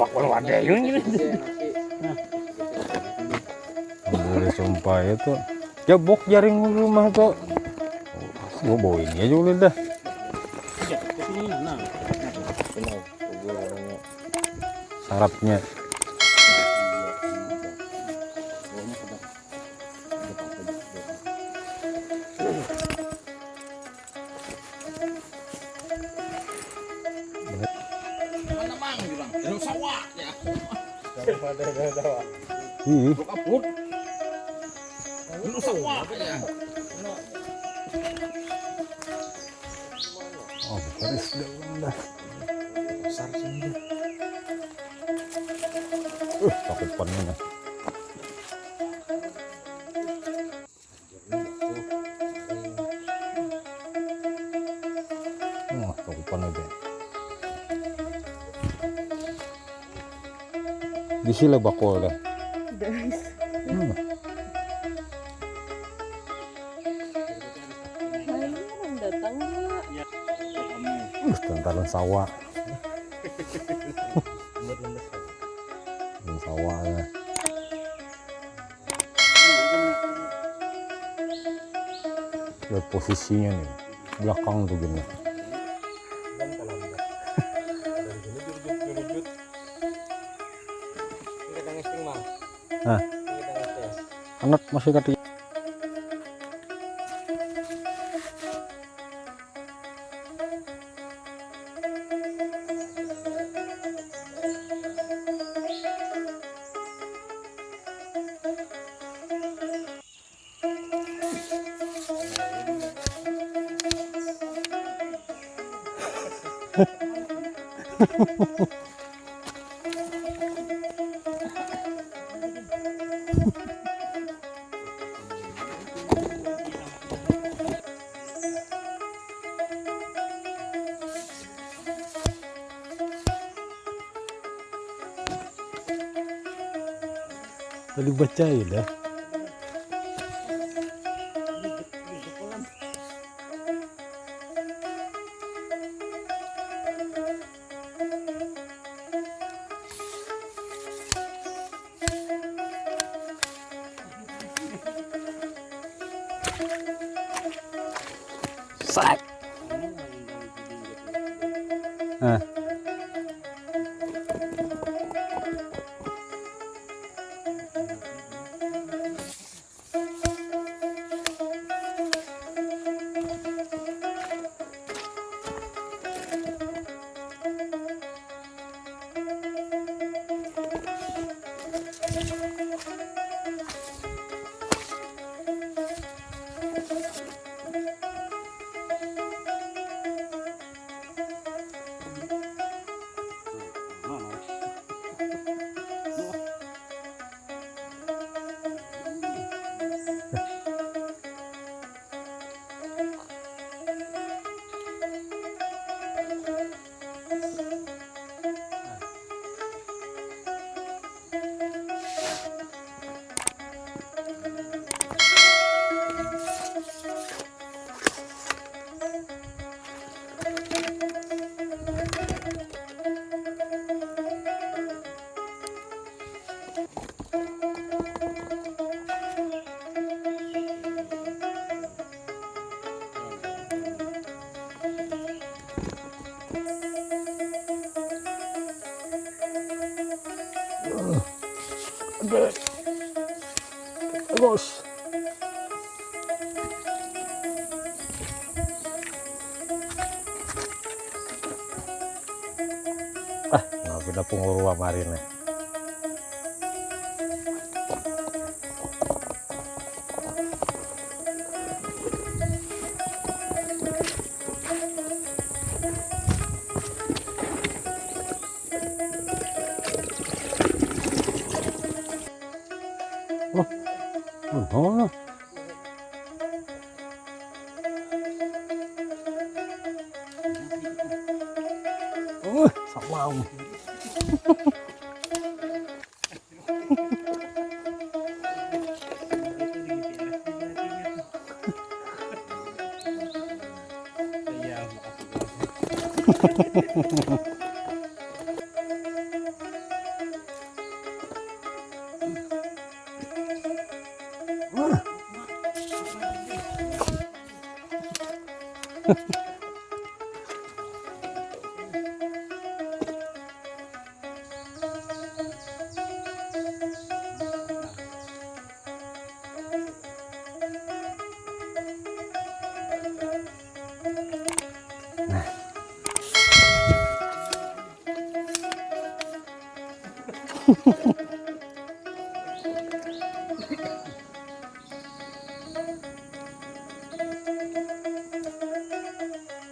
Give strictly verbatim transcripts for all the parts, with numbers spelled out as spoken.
Bakul wadah ini. Boleh sumpah itu. Jebok jaring rumah tuh. Gua bawa ini aja udah dah. Sarapnya. Mana mang bilang? Dalam sawah ya. Ih. Lu kabut. Dalam sawah ya. Oh, beres dah, dah. Besar sini dah. Uh, cakupannya nih. Wah, cakupan aja. Di sini bakul deh. Hmm. Nah, ini orang datang juga. Uh, tentaran sawah. Ini sawahnya. Lihat posisinya nih, belakang tuh gini. Nah, anak masih kecil. Tadi baca ya dah. Sat. Nah. Bagus. Ah, nah, kita pungurua kemarin nih. Oh, oh, oh. Wow.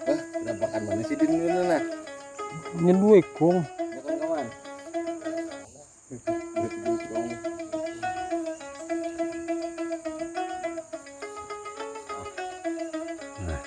Wah, penampakan mana si Din ini nah? Ini dua ikung. Bukan kawan. Dua ikung. Nah.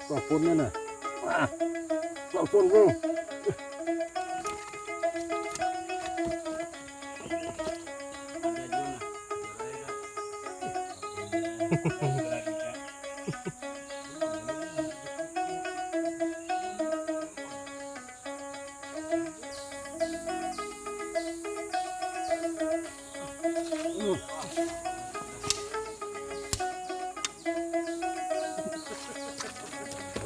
Plafonnya nah. Wah, plafon bro.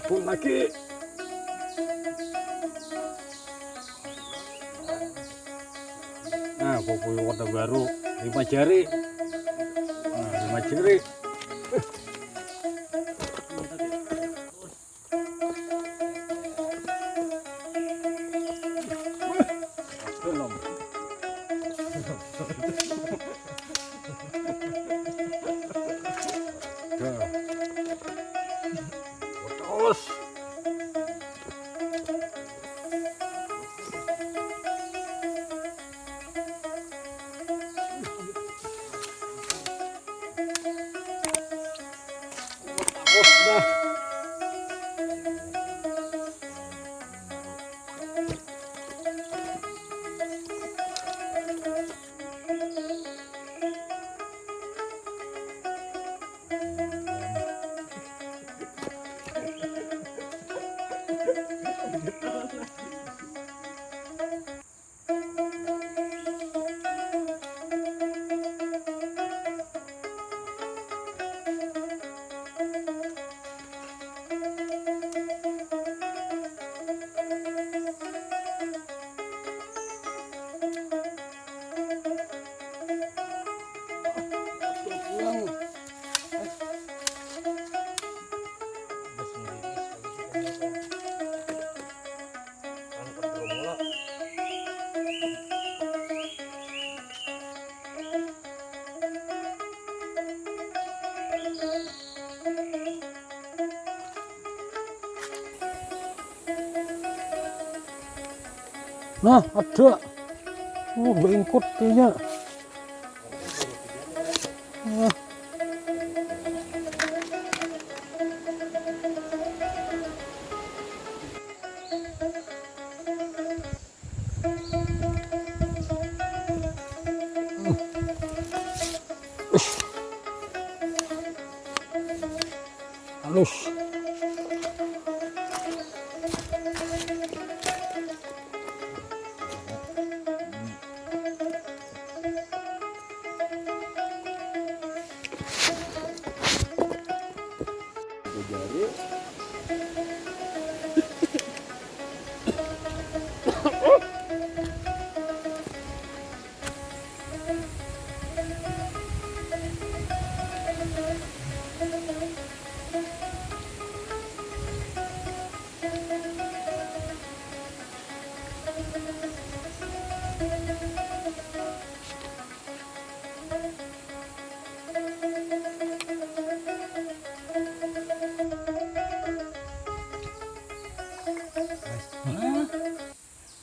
Pun lagi. Nah, kopi Kota Baru lima jari. Nah, lima jari. Terus. Nah, ada. Oh, beingkut kayaknya. Nah. Terus.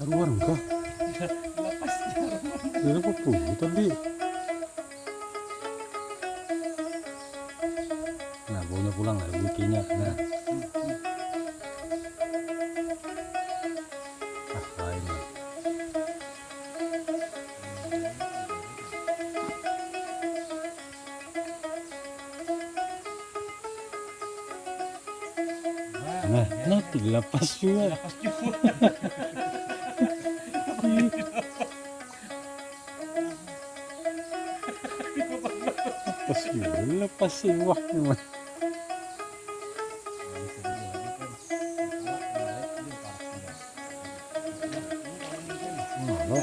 Karuan kah? Lepas. Ini apa pun tadi? Nah, baunya pulang lah, bikinnya. Nah. Ah, lain lah. Nah, nah tuh dilepas juga. Lepas juga. Lepas juga, lepas sih, wah. Nah, lo.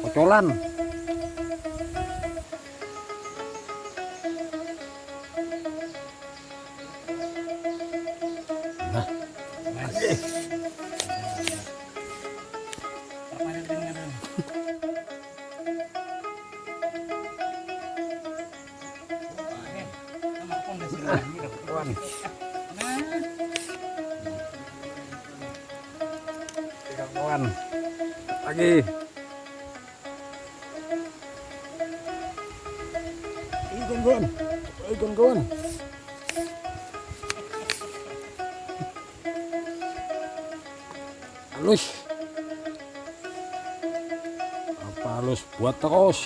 Kocolan. Nah. Kawan. Tiga kawan. Lagi. Ayo, kawan-kawan. Ayo, kawan-kawan. Halus. Apa halus? Buat terus.